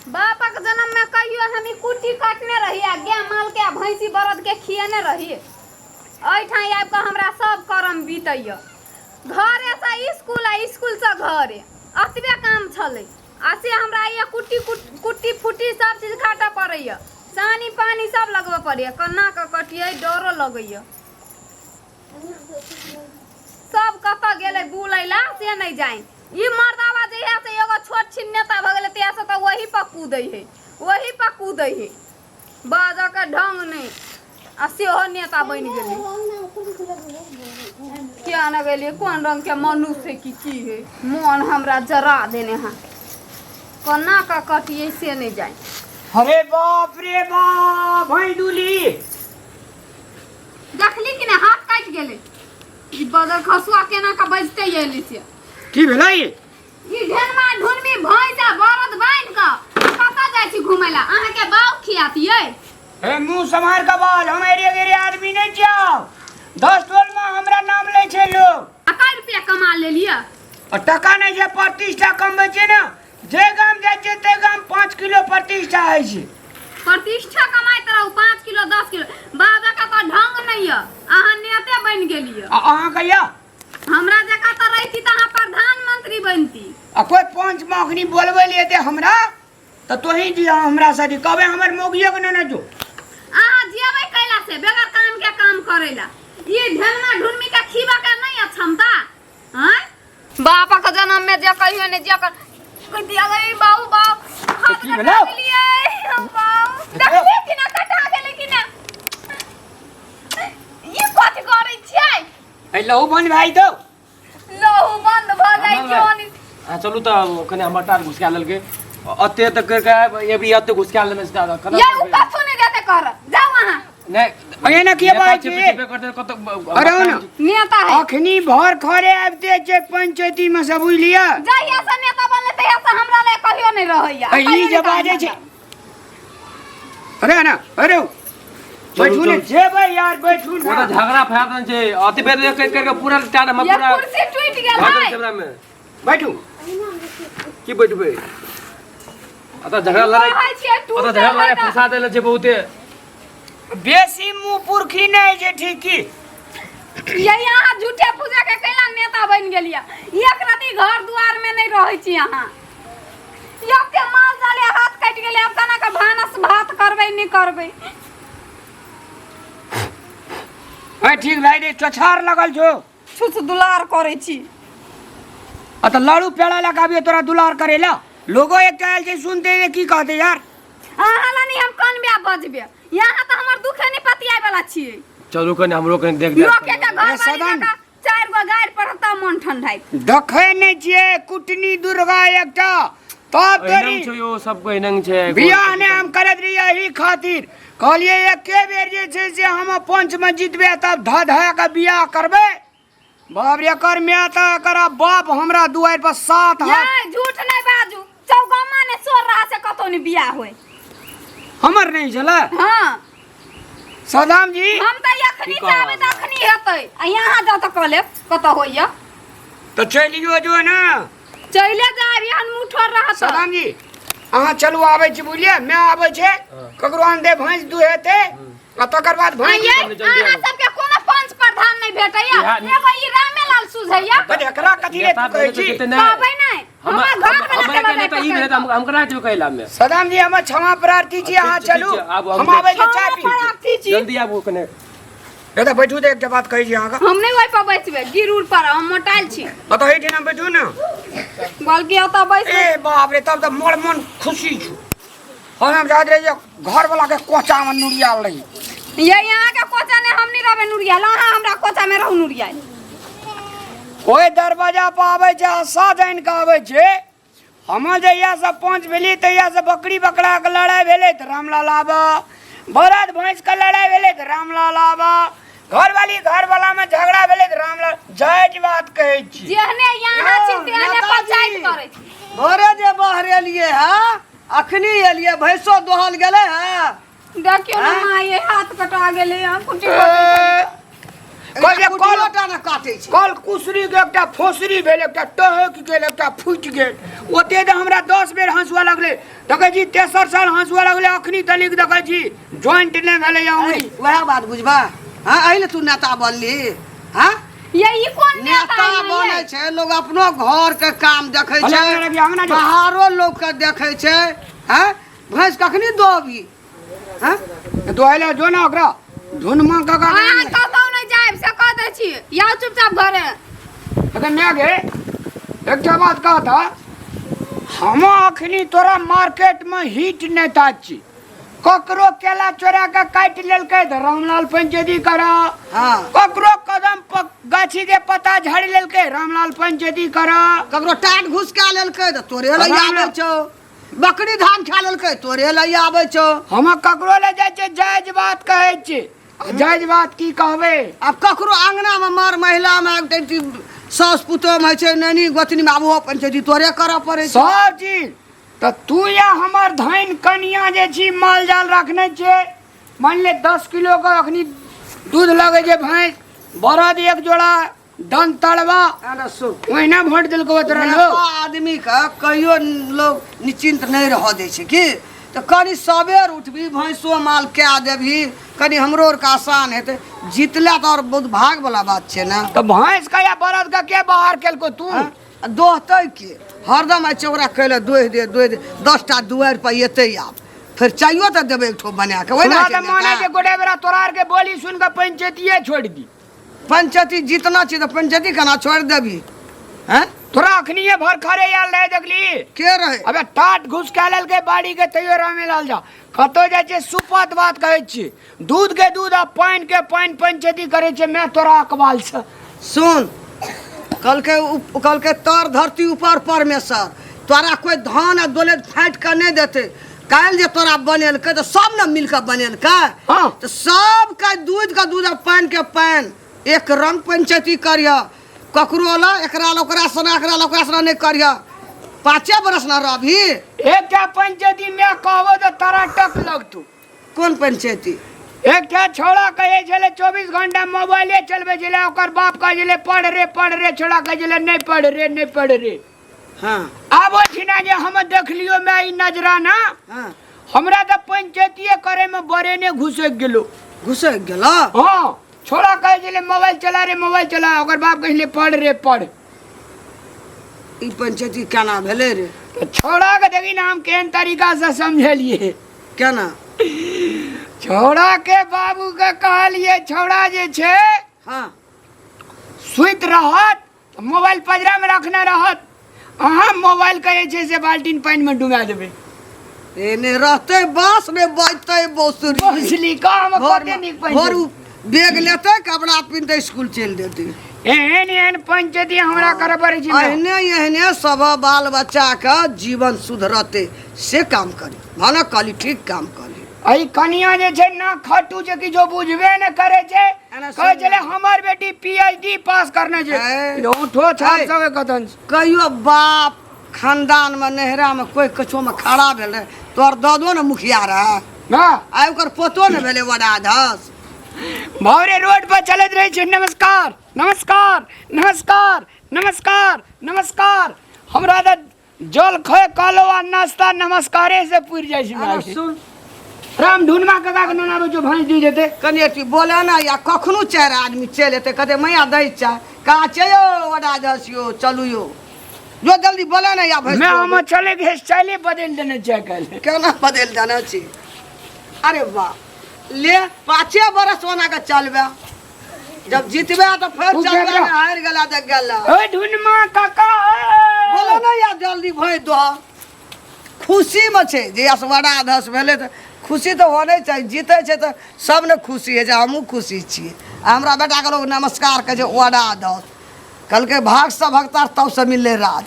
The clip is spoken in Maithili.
बापक जन्म में कहियो हम ई कुट्टी काटने रही आ गाय माल के आ भैंसी बरद के खिएने रही। एहिठाम आबि कऽ हमरा सब करम बीतैया। घरे से स्कूल आ स्कूल से घरे, एतबे काम छलै। आ से हमरा ये कुट्टी कुट्टी फुट्टी सब चीज काटऽ पड़ैया, सानी पानी सब लगबऽ पड़ैया। केना कऽ कटियै, डरो लगैया। सब कतऽ गेलै बुलै ला से नहि जानि। ई मर्दावा जहिया से एगो छोट छिन नेता भऽ गेलै तहिया से तऽ ओही पर कूदै है, ओही पर कूदै है। बाजऽ के ढंग नहि, आ सेहो नेता बनि गेलै। किया ने गेलियै, कोन रंग के मनुष्य है कि की है, मोन हमरा जरा देने है। केना कऽ कटियै से नहि जानि। अरे बाप रे बाप, भाई दूली देखली कि नहि हाथ काटि गेलै। ई बदर खसुआ केना कऽ बजते एली से। की भेलै? ई ढेनमा ढुनमी भैंस आ बरद बान्हि कऽ कतऽ जाइ छी घुमै लए? अहाँके बाउ खियातियै। हे मुंह सम्हार के बाज, हम एरे गेरे आदमी नहीं छियौ। 10 टोल में हमरा नाम लै छै लोग। आ कै रुपया कमा लेलियै? आ टका नहीं छै, प्रतिष्ठा कमबै छै ने। जे गाम जाइ छै ते गाम 5 किलो प्रतिष्ठा होइ छै। प्रतिष्ठा कमाइत रहू 5 किलो 10 किलो। बाबा के तऽ ढंग नहीं यऽ, अहाँ नेते बनि गेलियै। आ अहाँ के यऽ? हमरा जकाँ तऽ रहिती तऽ अहाँ प्रधानमंत्री बनती। आ कोई पंच में अखनी बोलबै ले एते हमरा तऽ तोही जी हमरा से कहबै हमर मौगियो के नेने जो। अहाँ जेबै कैला से बगैर काम के काम करैला? ई ढेनमा ढुनमी के खीबा के नहीं है क्षमता। हैं बापक जन्म में जे कहियो ने जे कर कह दिया गई बाबू बाप हाथ की कटा भेलौ? गेलियै हम बाबू। देखलियै कि ना कटा गेलै कि ना? ई कथी करै छियै? ए लहू बंद भाई दो। लहू बंद भऽ जाइ बंद छै। भए। ओनी आ चलू तऽ कने हमर टार घुसका लेलकै अते तऽ कर के एबरी अते घुसका लेने छै दादा कना ये उ कथु नहि देते कर, जाउ अहाँ। नहीं अरे ना किया नेता बाजै छिपे छी? छिपे करते कत। अरे ओ ना। नेता है अखनी भर खरे आबिते छै पंचायती में सब, बुझलियै? जहिया से नेता बनले तहिया से हमरा ले कहियो नहि रहैया। आ ई जे बाजै छै। अरे ना, अरे ओ। बैठू ने जेबै यार, बैठू ओ ने। तऽ झगड़ा फैल रहल छै अति बेर कर कर के पूरा टार में ये पूरा कुर्सी टूटि गेल भऽ गेल है। छै हमरा में। बैठू। की बैठबै? अतः झगड़ा लड़ाई कहै छियै टूटल अतः झगड़ा लड़ाई है तऽ। फंसा देले छै बहुते। बेसी मुंह पुरखी नहि छै, ठीक की? यही अहाँ झूठे पूजा के कैला नेता बनि गेलियै। एक रति घर दुआर में नहीं रहै छी अहाँ। एते माल जाले हाथ काटि गेलै, आब केना के भानस भात करबै नहि करबै? ए ठीक भाई रे, चछार लगल छौ। छुछ दुलार करै छी। आ तऽ लाड़ू पेड़ा लगाबियो तोरा दुलार करेला। लोगो एक आयल छै सुनते जे की कहते यार। अहाँ ला नहीं हम कनबे बजबे, यहाँ तऽ हमर दुखे नहीं पतियाए वाला छियै। चलू कने हमरो कने देख देख। लोके के घर ए, बारी सदन। जकाँ 4 गो गारि पड़त तऽ मन ठंडाइत। देखै नहि छियै कुटनी दुर्गा एकटा तब एहनंग तोरी छै यो, सबको एहनंग छै। बियाह नहि हम करैत रहियै एहि खातिर, कहलियै एके बेर जे छै से हम पंच में जीतबै तब धऽ धऽ के बियाह करबै। बाप रे, एकर माय तऽ एकर बाप हमरा दुआरि पर 7 हाथ। ये झूठ नहि बाजू, चौगामा ने सोर रहा से कतौ नहि बियाह होय। हमर नहि छलै? हाँ। सदाम जी हम तऽ अखनी की चाहबै तऽ कहब? अखनी हेतै, आ यहाँ जाउ तऽ कऽ लेब कतऽ होइया। तऽ चलियो जो ने। चले जायब एहन मुँह ठोर रहत। सदाम जी अहाँ चलू, आबै छी बुझलियै, माय आबै छै ककरो आन दे भैंस दुहेतै आ तकर बाद भैंस। ये जल्दी आबू। अहाँ सबके कोनो पंच प्रधान नहि भेटैया। इएह- एगो ई रामेलाल सुझैया। बट एकरा कथी रे नेता तू कहै भेलै तऽ छी? जेतै नहि। कहबै नहि, हमर घर वाला हमर के के नेता ई भेलै तऽ हम करा जेबै कैला में। सदाम जी हमर क्षमा प्रार्थी छी, अहाँ ठीक छै, चलू, ठीक छै, आबू, हम हम आबै छी चाय पी। प्रार्थी छी। जल्दी आबू कने। ए तऽ बैठू तऽ एकटा बात कहै छी अहाँके। हम नहि ओहि पर बैसबै, गिर उड़ पर हम मोटाइल छी। ओतऽ एहिठाम बैठू ने। बल्कि ओतऽ बैसबै। ए बाप रे, तब तऽ मोर मन खुशी छौ। हम जाइत रहियै घर वाला के कोचा में नुरियाल रही। ये यहाँ के कोचा ने हम नहीं रहबे नुरियाल, अहाँ हमरा कोचा में रहू नुरियाल। ओहि दरवाजा पर आबै छै आशा जानि कऽ आबै छै। हमर जहिया से पंच भेली तहिया से बकरी बकरा के लड़ाई भेलै तऽ रामलाल आबऽ, बरद भैंस के लड़ाई भेलै तऽ रामलाल आबऽ, घरवाली घरवाला में झगड़ा भेलै तऽ रामलाल। जायज बात कहै छी। जेहने यहाँ छी तेहने नेताजी। पंचायत करै छी। भोरे जे बाहर एलियै है, अखनी एलियै, भैंसो दोहल गेलै है। देखियौ ने आँय? माँ, ये हाथ कटा गेलै, हम कुटी कटै। कहै जे कल टा ने काटै छै। कल कुसरी के एकटा फोसरी भेल, एकटा टहकि गेल, एकटा फूटि गेल। ओते तऽ हमरा 10 बेर हँसुआ लगलै। देखै छी तेसर साल हँसुआ लगलै, अखनी तलिक देखै छी ज्वाइंट नहि भेलै अंगुरी। वएह बात बुझबा? हाँ, एहि ले तू नेता बनली? हाँ, ये ई कोन नेता नेता है बनै ये? छै लोग, अपनो घर के काम देखै अरे छै, अंगना रखिए, अंगना जो। बाहरो लोग के देखै छै। हैं, भैंस कखनी दोबी? हैं, दोहले जो ने ओकरा धुनमा काका। अहाँ कतौ नहि जायब से कह दै छी, याउ चुपचाप घरे। अरे मैं गे एकटा बात कहता, हम अखनी तोरा मार्केट में हिट नेता छी। ककरो केला चोरा के काटि लेलकै तऽ रामलाल पंचायती कर। हाँ। ककरो कदम पर गाछी के पत्ता झाड़ि लेलकै, रामलाल पंचायती कर। ककरो टाट घुसका लेलकै तऽ तोरे लग आबै छौ। बकरी धान खा लेलकै, तोरे लग आबै छौ। हम ककरो ले जाइ छियै, जायज बात कहै छी। आ जायज बात की कहबै? आब ककरो अङ्गनामे मर महिलामे साउस पुतोहमे होइ छै, नैनी गोतनीमे, आब ओहो पंचायती तोरे करऽ पड़ै छै। सब चीज तऽ तू या हमर धनि कनिया जे छी, माल जाल रखने छियै। मान ले 10 किलो के अखनी दूध लगै छै, भैंस बरद एक जोड़ा दन तड़वा। अरे सुन, ओहिना भोट देलको तोरा नेता लोग। आदमी के कहियो लोग निश्चिंत नहीं रह दै छै की। तऽ कनि सबेर उठबी, भैंसो माल कए देबही, कनि हमरो आरके आसान हेतै। जीतला तऽ आओर बहुत भागवला बात छै ने। तऽ भैंस के या बरद के के बाहर केलको तू? आ दोहतै के? हरदम आइ चौरा कैले दोहि दे, दोहि दे, 10टा दुआरि पर एतै। आब फेर चाइयो तऽ देबै एकठो बना कऽ, ओहिना हमरा छै तऽ मन है नेता। जे गोटे बेरा तोरा आर के बोली सुन के पंचायतिये छोड़ि दी। पंचायती जीतना छी तऽ पंचायती केना छोड़ि देबही? हैं, तोरा अखनिये भर खरे आयल रहे, देखली? के रहे? अबे टाट घुस के लेलकै बाड़ी के, तैयो रामेलाल जा कतौ जाइ छै। सुपत बात कहै छी, दूध के दूध आ पानि के पानि पंचायती करै छै मैं तोरा अकबाल से। सुन, कहलकै कहलकै तर धरती ऊपर परमेश्वर, तोरा कोइ धान आ दौलत फाटि कऽ नहि देतै। काल्हि जे तोरा बनेलकै तऽ सब ने मिल कऽ बनेलकै। हाँ। तऽ सबके दूध के दूध आ पानि के पानि एक रंग पंचायती करिह। ककरो लए एकरा लए ओकरा सना, एकरा लए ओकरा सना नहि करिह। 5 बरस न रहबही। एकटा पंचायती मैं कहबो तऽ तारा टक लगतौ। कोन पंचायती? एकटा छौड़ा कहै छलै 24 घंटा मोबाइले चलबै छलै। ओकर बाप कहै छलै पढ़ रे, पढ़ रे। छौड़ा कहै छलै नहि पढ़ रे, नहि पढ़ रे। हाँ। आब ओहिठिना जे हम देखलियो मैं ई नजराना, हाँ, हमरा तऽ पंचायतीये करे में बड़े ने घुसक गेलो। घुसक गेलो? हाँ, छोड़ा कहै छलै मोबाइल चला रे, मोबाइल चला। ओकर बाप कहै छलै पढ़ रे, पढ़। ई पंचायती केना भेलै रे? तऽ छौड़ा के देखी ने हम केहन तरीका से समझेलिए। केना? छौड़ा के बाबू के कहलिए छौड़ा जे छै, हाँ, सुति रहत, मोबाइल पजरा में रखने रहत, अहाँ मोबाइल के जे छै से बाल्टीन पानि में डुबा देबै। एने रहतै बाँस ने बजतै बौसुरी। बुझली का हम कते नीक भोर पंचायती। उ बैग लेतै, कपड़ा पिन्हतै, स्कूल चलि देतै। एहन एहन पंचायती हमरा करऽ पड़ै छै ने। एहने एहने सब बाल बच्चाके जीवन सुधरतै से काम करी। माने कहली ठीक काम कहली। एहि कनिया जे छै ना खटू छै, किछो बुझबे ने करे छै। एना कहै सुन छलै हमर बेटी पीएचडी पास करने छै। ऐ। उठो छाप ऐ। सब कथन छै। कहियो बाप खानदानमे नैहरामे कोइ कछोमे खड़ा भेल रहै? तोहर दादो ने मुखिया रहै। ना। आइ ओकर पोतो ने भेलै वडाधस। भौरे रोड पर चलैत रहै छै, नमस्कार नमस्कार नमस्कार नमस्कार नमस्कार। हमरा तऽ जल खै कलो आ नाश्ता नमस्कारे से पुरि जाइ छै। अरे सुन, राम ढूंढमा काका के नोना जो भैंस दी जेते। कनि अथी बोले ने, या कखनो 4 आदमी चलि एतै, कहतै मैया दै चाय कहाँ छै यौ वडाधस यौ, चलू यौ, जो जल्दी बोले ने या भैंस। मैं हम चले के स्टाइले बदल देने छै काल्हि। केना बदलि देने छी? अरे वाह, ले 5 बरस ओना के चलबे, जब जीतबे तऽ फेर उ चलबे। केकरा? ने हारि गेला तऽ गेला। ओ ढूंढमा काका ओ। बोलो ने या जल्दी भैंस दो। खुशीमे छै जे वडाधस भेलै तऽ खुशी तऽ होने चाही। जीतै छै तऽ सब ने खुशी होइ छै, हमहूँ खुशी छियै। आ हमरा बेटाके लोग नमस्कार कहै छै वडाधस। कहलकै भागसँ भगता तबसँ मिललै राज।